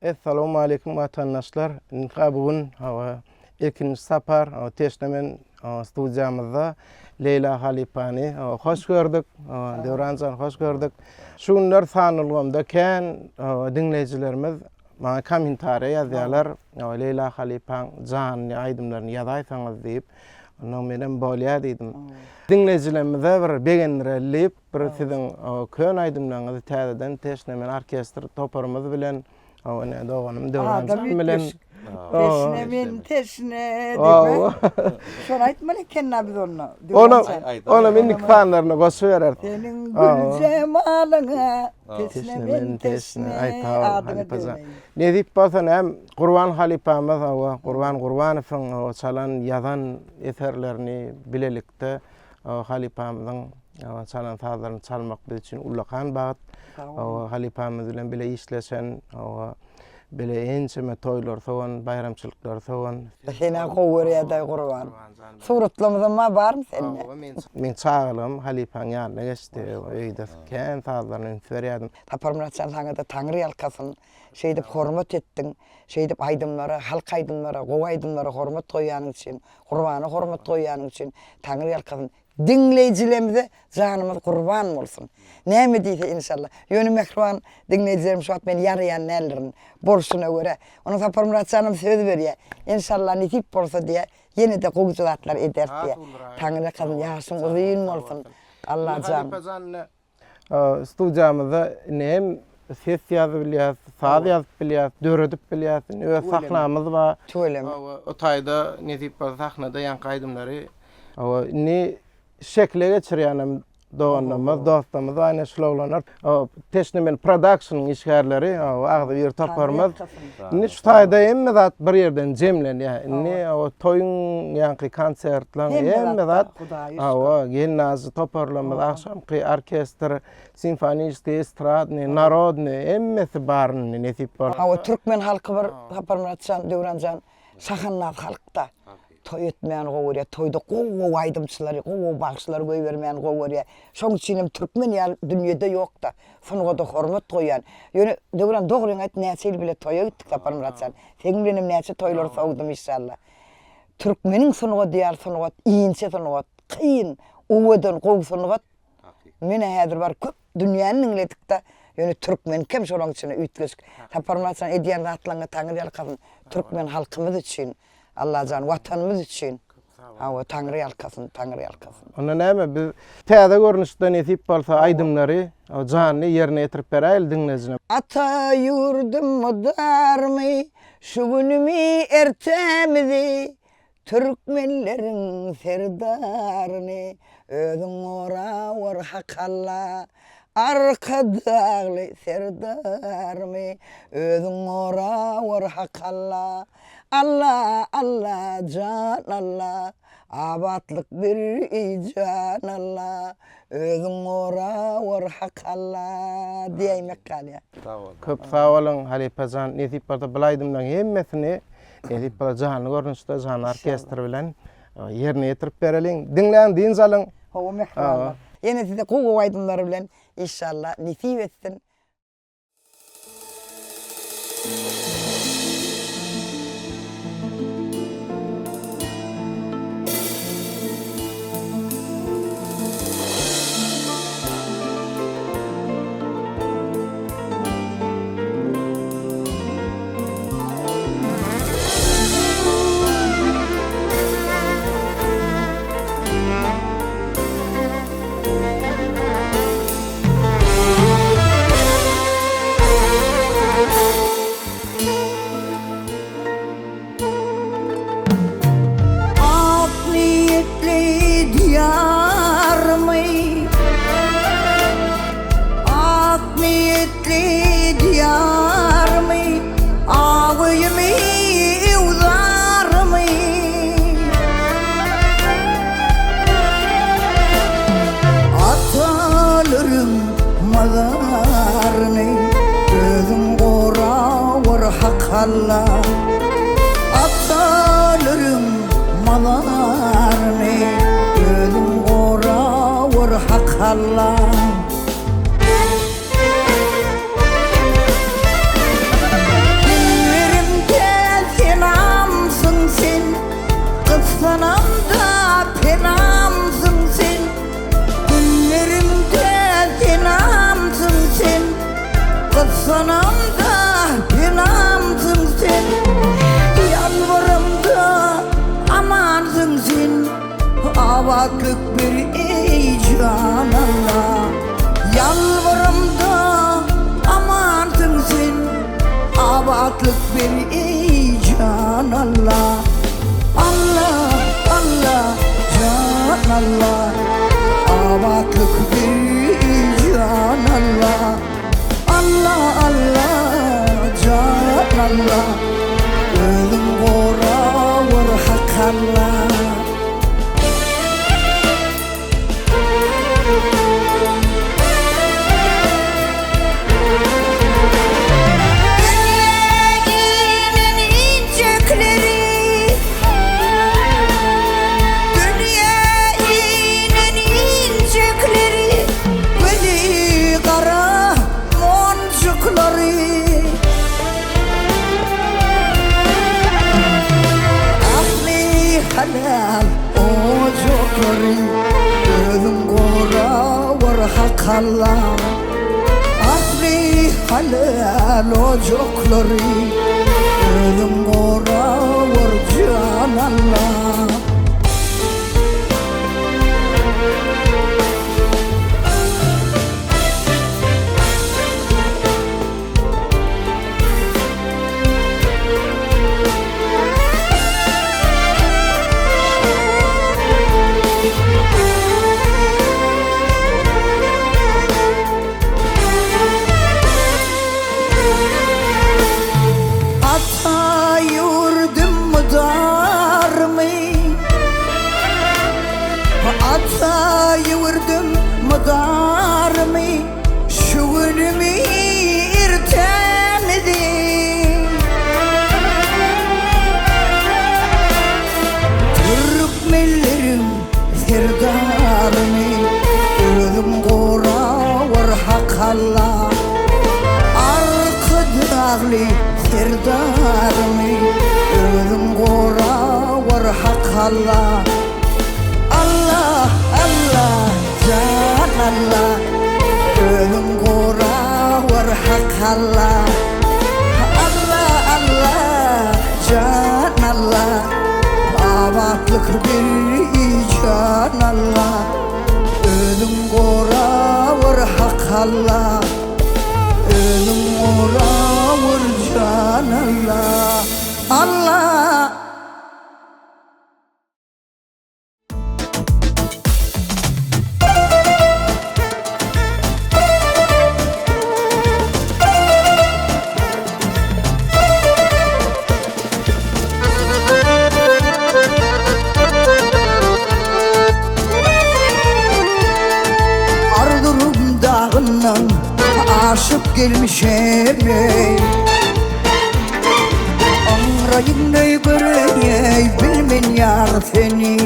Essalawmaleýkum watandaşlar. Ynha bu gün hawa ilkinji sapar Teşne men studiýamyzda Leýla halypany hoş gördük. Döwranjan hoş gördük. Şu günler sanly ulgamda kän diňleýjilerimiz maňa kommentariýa ýazýarlar. Leýla halypaň janly aýdymlaryny ýazaýsaňyz diýip. Ondan menem bolýar diýdim. Diňleýjilerimize bir begendireli diýip, bir siziň köne aýdymlaryňyzy täzeden Teşne men orkestr toparymyz bilen, ine doganym Döwran jan bilen. Teşne men teşne diýip. Şony aýtmaly eken-dä biz onda. Onam, onam indiki sanlaryna goşubereris. Seniň gül jemalyňa teşne men teşne. Aý sag bol halypa jan. Nesip bolsa näme Gurban halypamyz hawa Gurban Gurbanowyň hawa çalan ýazan eserlerini bilelikde halypamyzyň hawa çalan sazlaryny çalmak biz üçin ullakan bagt. Hawa halypamyz bilen bile işleşen hawa bile ençeme toýlary sowan baýramçylyklary sowan. Senä gowy görýädaý Gurban. Suratlarymyzam bar barmy sende? Hawa men meň çagalygym halypaň ýanynda geçdi. Öýde kän sazlaryna üns berýärdim. Saparmyrat jan saňada Taňry ýalkasyn. Şeýdip hormat etdiň. Şeýdip aýdymlara, halk aýdymlara, gowy aýdymlara hormat goýýanyň üçin, Gurbana hormat goýýanyň üçin Taňry ýalkasyn. Diňleýjilerimize janymyz gurban bolsun. Näme diýse inşallah. Ýöne mähriban diňleýjilerim şu wagt men ýaraýan däldirin. Bolşuna görä. Onuň Saparmyrat janam söz berýär. Inşallah nesip bolsa diýýär, ýene-de gowja zatlar ederis diýýär. Taňry ýalkasyn, ýaşyň uzyn bolsun. Allajan. Studiýamyzda indi hem ses ýazyp bilýäs, saz ýazyp bilýäs, döredip bilýäs. Indi öz sahnamyz bar. Tüweleme. Hawa, o taýda nesip bolsa sahnada ýaňky aýdymlary hawa, indi şekile geçirýänem doganlarymyz, dostlarymyz bar, ine şul oglanlar. Teşne men prodakşnyň işgärleri, hawa, agzybir toparymyz. Indi şu taýda hemme zat bir ýerden jemlenýär. Indi hawa, toýuň ýaňky konsertleň hemme zat hawa, gelnalyjy toparlarymyz, agşamky orkestr, simfoniçeskiý, estradnyý, narodnyý hemmesi bar indi nesip bolsa. Hawa, türkmen halky bir Saparmyrat jan, Döwran jan şahandaz halk-da. Toý etmäni gowy görýär. Toýda gowy-gowy aýdymçylary, gowy-gowy bagşylary goýbermäni gowy görýär. Şoň üçin hem türkmen ýaly dünýede ýok-da. Sungata hormat goýýan. Ýöne Döwran dogryňy aýt näçe ýyl bile toýa gitdik Saparmyrat jan. Seň bilenem näçe toýlary sowdum işşallah. Türkmeniň sungady ýaly sungat, inçe sungat, kyn, owadan, gowy sungat. Menä häzir bar köp dünýäni diňledikdä, ýöne türkmeniňkem şolaň içinde üýtgeşik. Saparmyrat jan edýän zatlaryňa Taňry ýalkasyn. Türkmen halkymyz üçin. Allajan watanymyz üçin. Hawa Taňry ýalkasyn, Taňry ýalkasyn. Onda näme biz täze görnüşde nesip bolsa aýdymlary janly ýerine ýetirip beräýeli diňlejine. Ata ýurdum mydarmy, şu günümi ertämizi, Türkmenleriň serdaryny özüň gorawor Hak Alla, Arkadagly Serdarymy özüň gorawor Hak Alla. Alla, Alla, jan Alla, abatlyk ber eý jan Alla, özüň gorawor Hak Alla diýäýmek galýar. Köp sag boluň halypajan nesip bolsa bul aýdymlaryň hemmesini nesip bolsa janly görnüşde janly orkestr bilen ýerine ýetirip bereliň. Diňläň dynç alyň. Hawa mähribanlar. Ýene size gowy gowy aýdymlar bilen işşallah nesip etsin. Ak niýetli diýarymy Ak niýetli diýarymy Ak öýümi öwzarymy Atalaryň mazaryny Özüň gorawar Hak Alla. Atalaryň mazaryny Özüň gorawar Hak Alla. Abatlyk ber eý jan Alla. Alla, Alla, jan Alla. Abatlyk ber eý jan Alla. Alla, Alla, jan Alla. Özüň gorawer Hak Alla. Dünýä inen injekleri, Dünýä inen injekleri, Gözi gara monjuklary. Asly halal ojaklary Özüň gorawar Hak Alla Asly halal ojaklary Özüň gorawar jan Alla. Ata ýurdum mydarmy Ata ýurdum mydarmy Şu günümi ertämidi Türkmenleriň serdaryny Özüň gorawar Hak Alla Arkadagly Serdarymy Özüň gorawar Hak Alla Alla, Alla, jan Alla, Özüň gorawar Hak Alla. Alla, Alla, jan Alla, Abatlyk ber jan Alla. Özüň gorawar Hak Alla, Özüň gorawar jan Alla. Alla. Ardurum dagyndan aşyp gelmişem ey. Aňraýyňny göreýey bilmen ýar seni.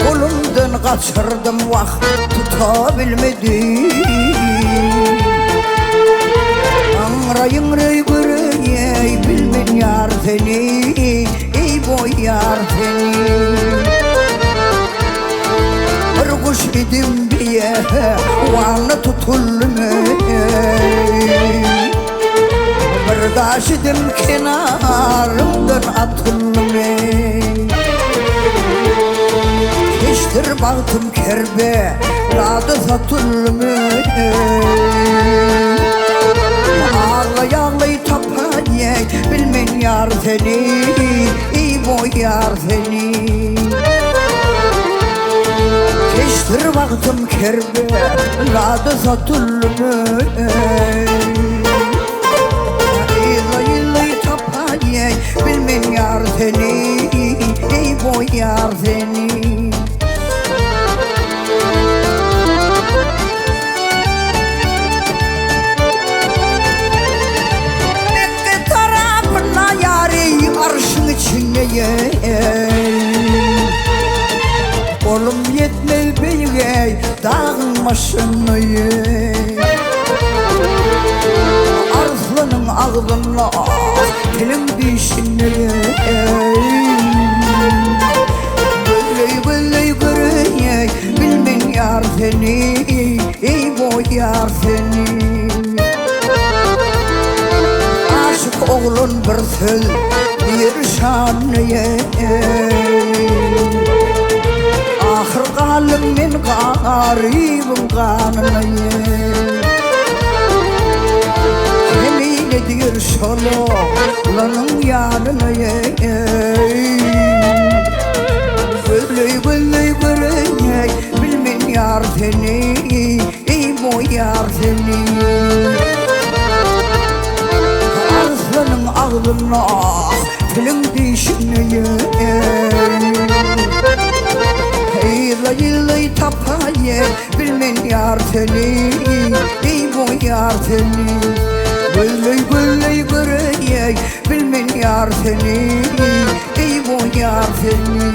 Golumdan gaçyrdym wah tuta bilmedim. Aňraýyňny göreýey bilmen ýar seni. Eý boý ýar seni. Bir guş idim diýe wana tutuldym ey. Bir daş idim kenarymdan atyldym ey. Keçdir bagtym kerbe lada satyldym ey. Aglaý-aglaý tapan ey bilmen ýar seni. Eý boý ýar seni. Keçdir bagtym kerbe lada satyldym ey. Yzla-yzlaý tapan ey bilmen ýar seni. Eý boý ýar seni. Mekge tarapyna ýary arşyň içinde ey. Golum ýetmez beýige dagyň başyna ey. Arslanyň agzynda tiliň dişinde ey. Gözleý gözleý göreýey bilmen ýar seni. Eý boý ýar seni. Aşyk oglan bir söz diýer şanyna ey. Ahyr galdym men garybyň ganyna ey. Şol oglanyň ýanyna eý. Gözleý gözleý göreýin bilmen ýar seni eý bu ýar seni. Arslanyň agzynda piliň dişinde eý. Yzlaý-yzlaý tapaýyn bilmen ýar seni eý bu ýar seni. Gözleý-gözleý göreýin bilmen ýar seni eý bu ýar seni.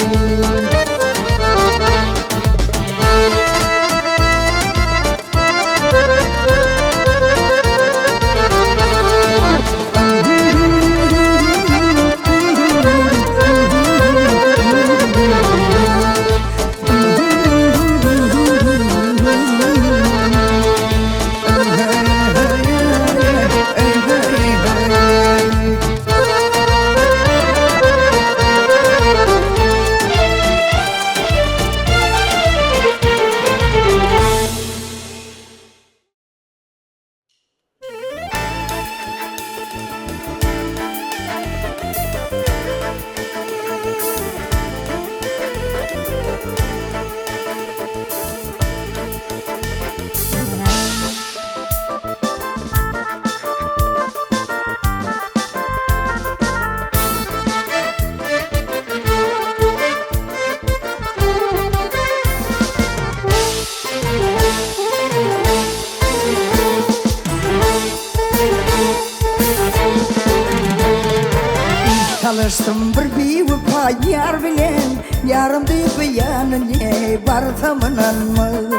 Çalyşdym bir biwepa ýar bilen, Ýarym diýip ýanyna barsam ynanmaz.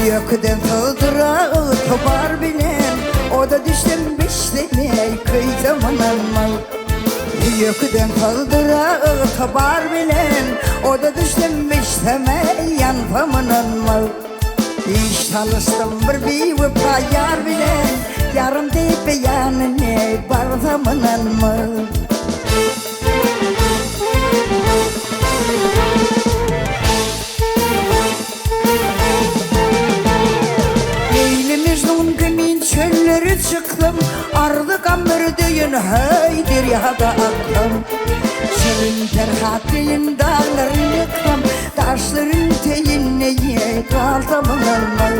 Ýöküden sygdyra ygtybar bilen, Oda düşsem bişsem eý köýsem ynanmaz. Ýöküden sygdyra ygtybar bilen, Oda düşsem bişsem eý ýansam ynanmaz. Iş salyşdym bir biwepa ýar bilen, Ýarym diýip ýanyna barsam ynanmaz. Leýli Mejnun kimin çöllere çyksam, Arzy gamyr deýin heý derýada aksam, Şirin Perhat deýin daglary ýyksam, Daşlaryň teýinde ýeý galsam ynanmaz.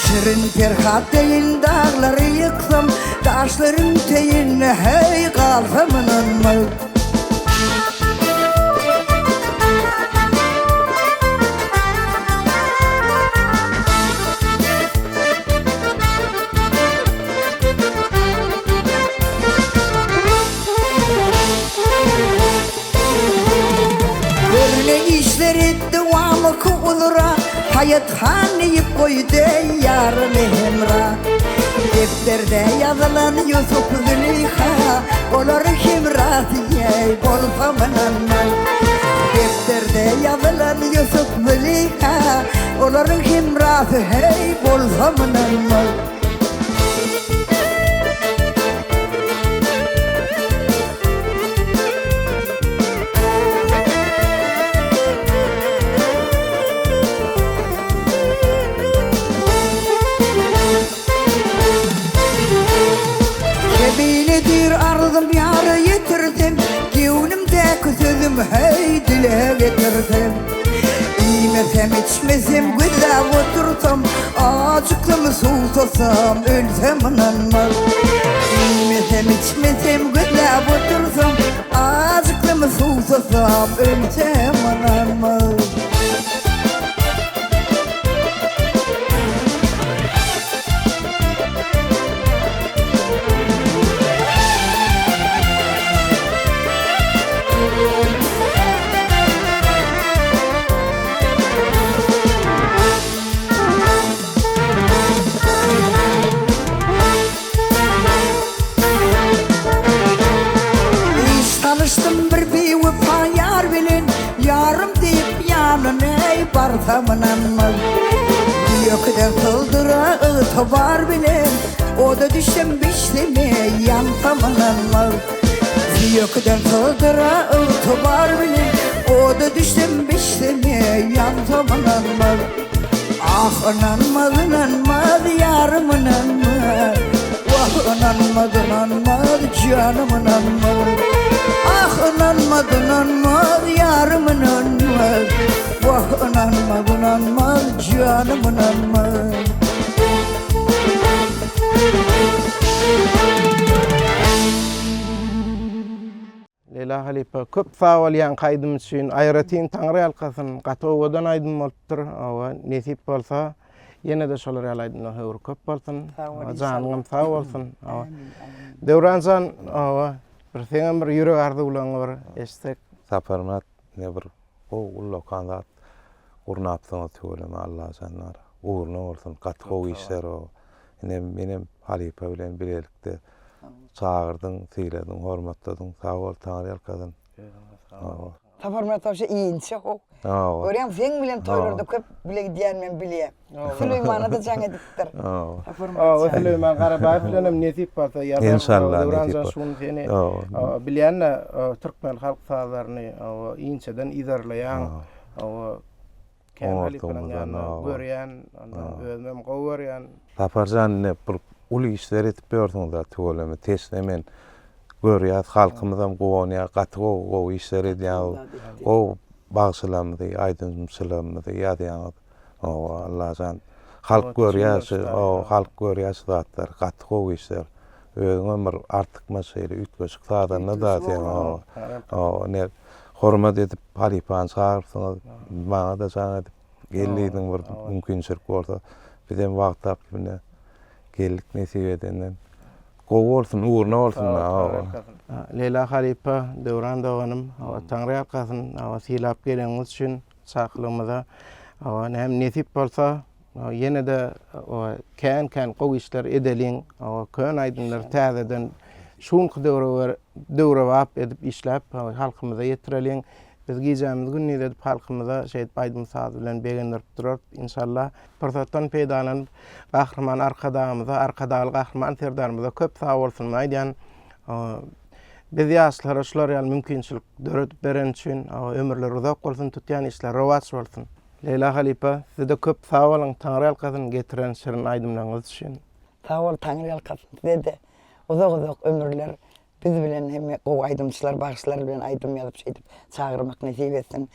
Şirin Perhat deýin daglary ýyksam, Daşlaryň teýinde heý galsam ynanmaz. Görüne işler etdi Wamyky uzra, Haýat han diýip goýdy ýaryny hemra. Depderde ýazylan Ýusup Züleýha, Olar hemrasy ýeý bolsam ynanmaz. Depderde ýazylan Ýusup Züleýha, Olaryň hemrasy heý bolsam ynanmaz. Kemine diýr arzym ýara ýetirsem, Göwnümdäki sözüm heý dile getirsem. Iýmesem içmesem gözläp otursam, Ajyksam suwsasam ölsem ynanmaz. Iýmesem içmesem gözläp otursam, Ajyksam suwsasam ölsem ynanmaz. Iş tanyşdym bir biwepa ýar bilen, Ýarym diýip ýanyna barsam ynanmaz. Ýöküden syldyra ygtybar bilen, Oda düşsem bişsem ýansam ynanmaz. Ýöküden syldyra ygtybar bilen, Oda düşsem bişsem ýansam ynanmaz. Ah ynanmaz ynanmaz ýarym ynanmaz. Janym ynanmaz Ah ynanmaz ynanmaz Ýarym ynanmaz Wah ynanmaz ynanmaz Janym ynanmaz. Leýla halypa köp sag bol ýaňky aýdym üçin aýratyn Taňry ýalkasyn gaty owadan aýdym bolupdyr hawa nesip bolsa ýene-de şolar ýaly aýdymlaň höwri köp bolsun janyňam sag bolsun hawa Döwranjan hawa bir seňem bir ýürek arzuwlaryňy bir eşitsek. Saparmyrat ine bir gowy ullakan zat gurnapsyňyz tüweleme Allajanlar ugruna bolsun gaty gowy işler o ine menem halypa bilen bilelikde Çagyrdyň, syladyň, hormatladyň. Sag bol, Taňry ýalkasyn. Hawa. Saparmyrat wapşe inçe how. Hawa. Görýäň, seň bilen toýlarda köp bile gidýän men bilýän. Süleýmana-da jaň edipdir. Hawa. Hawa, Süleýman Garabaýew bilenem nesip bolsa ýazarys. Enşalla, nesip Döwran jan şu gün seni bilýän-de türkmen halk sazlaryny inçeden yzarlaýaň. Hawa. Kän halypalaryň ýanynda görýän, ondan özümem gowy görýän. Saparjan ine bir uly işler edip ýörsüňiz-ä tüweleme teşne men görýäs halkymyzam guwanýar gaty gowy gowy işler edýäňiz gowy bagşylarymyzy aýdymçylarymyzy ýazýaňyz hawa Allajan halk görýär şu hawa halk görýär şu zatlary gaty gowy işler özüňem bir artykmaç şeýle üýtgeşik sazanda-da sen hawa hawa ine Hormat edip halypany çagyrypsyňyz, maňa-da jaň edip gel diýdiň bir mümkinçilik bolsa. Bizem wagt tapyp ine geldik nesip edenden. Gowy bolsun, ugruna bolsun. Leýla halypa, Döwran doganym, hawa Taňry ýalkasyn, hawa sylap geleniňiz üçin çakylygymyza. Hawa näme nesip bolsa ýene-de kän-kän gowy işler edeliň. Hawa köne aýdymlary täzeden şu günki döwre döwrebap edip işläp halkymyza ýetireliň. Biz gijämizi gündiz edip halkymyza şeýdip aýdym-saz bilen begendirip durarys inşallah. Pursatdan peýdalanyp Gahryman Arkadagymyza, Arkadagly Gahryman Serdarymyza köp sag bolsunymy aýdýan. Biz ýaşlara şular ýaly mümkinçilik döredip bereni üçin ömürleri uzak bolsun, tutýan işleri rowaç bolsun. Leýla halypa size-de köp sag boluň Taňryýalkasyn getiren şirin aýdymlaryňyz üçin. Sag bol Taňryýalkasyn size-de Uzak-uzak ömürler biz bilen hemme gowy aýdymçylar bagşylar bilen aýdym ýazyp şeýdip çagyrmak nesip etsin.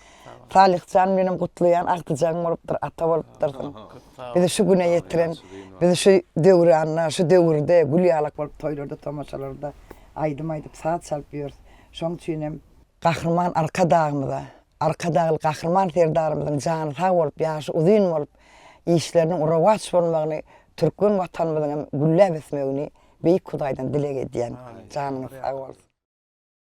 Salyhjan bilenem gutlaýan agtyjagyň bolupdyr ata bolupdyrsyň. Bizi şu güne ýetiren bizi şu döwranda şu döwürde gül ýalak bolup toýlarda tomaşalarda aýdym aýdyp saz çalyp ýörüs. Şoň üçinem Gahryman Arkadagymyza Arkadagly Gahryman Serdarymyzyň jany sag bolup ýaşy uzyn bolup işleriniň rowaç bolmagyny türkmen Watanymyzyň hem gülläp ösmegini Beýik Hudaýdan dileg edýän. Janyňyz sag bolsun.